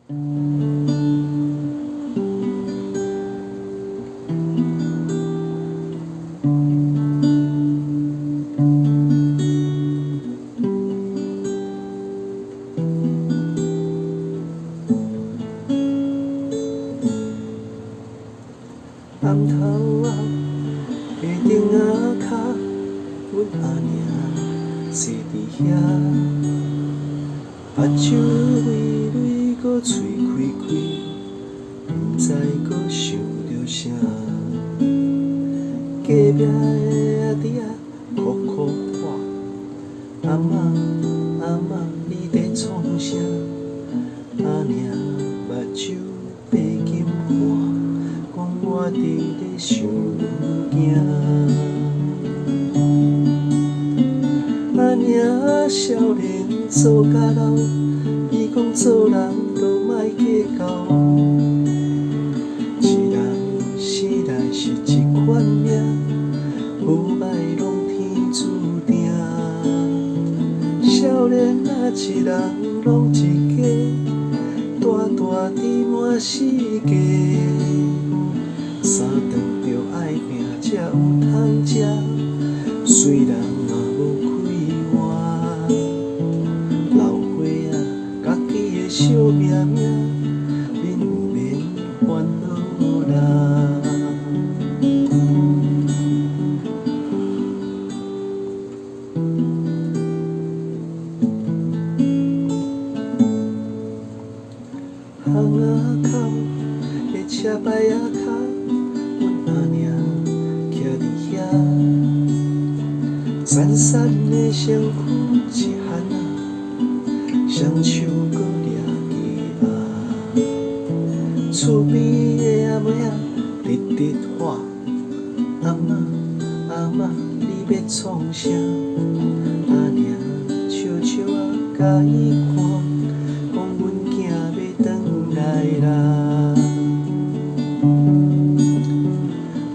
暗头仔的灯仔跤，阮阿娘坐佇遐，目睭微微，閣喙開開，毋知閣想著啥。隔壁的阿弟仔哭哭喊：阿嬤阿嬤，你佇創啥？阿娘目睭爬金看，講我佇咧想阮囝。阿娘少年做甲老，伊講做人都莫計較。一人生來是一款命，好歹攏天注定。少年啊，一人攏一家，大大豬滿四界。三頓著愛拼才有通食，雖然嘛無開活。老歲仔，家己的惜命命，恁免煩惱啦。巷仔口的車牌仔跤，阮阿娘徛佇遐，瘦瘦的身軀一漢仔，雙手閣掠機仔。厝邊的阿妹仔直直喊：阿嬤阿嬤，你欲創啥？阿娘笑笑仔共伊看，講阮囝欲轉來啦。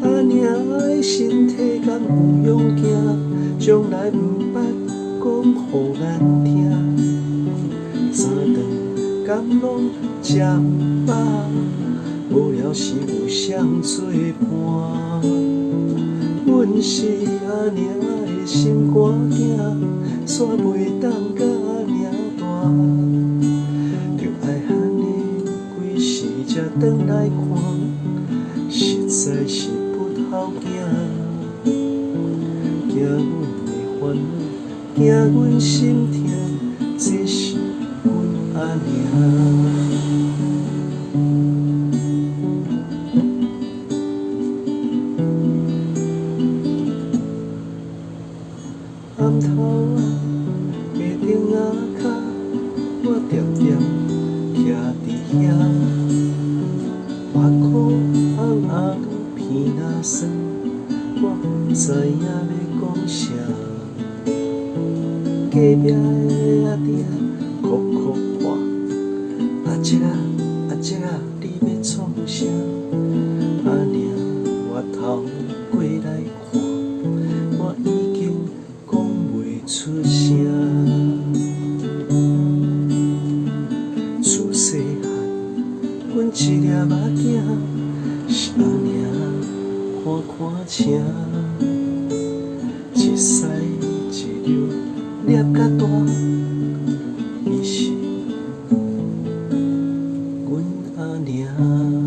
阿娘的身體敢有勇健，從來毋捌講予咱聽。三頓敢攏食毋飽，無聊時有誰做伴？阮是阿娘的心肝囝，煞袂當佮阿娘大。著愛按呢幾時才轉來看，實在是不頭驚。驚阮的煩惱，驚阮心疼，這是阮阿娘。暗頭仔的燈仔跤，我恬恬徛佇遐，目箍紅紅，鼻若酸，我毋知影欲講啥。隔壁的阿弟仔哭哭喊：阿叔仔，阿叔仔，你欲創啥？阿娘回頭過來看，我已經講袂出聲。自細漢，阮一粒目鏡是阿娘看看青，一屎一尿捏甲大，伊是阮阿娘。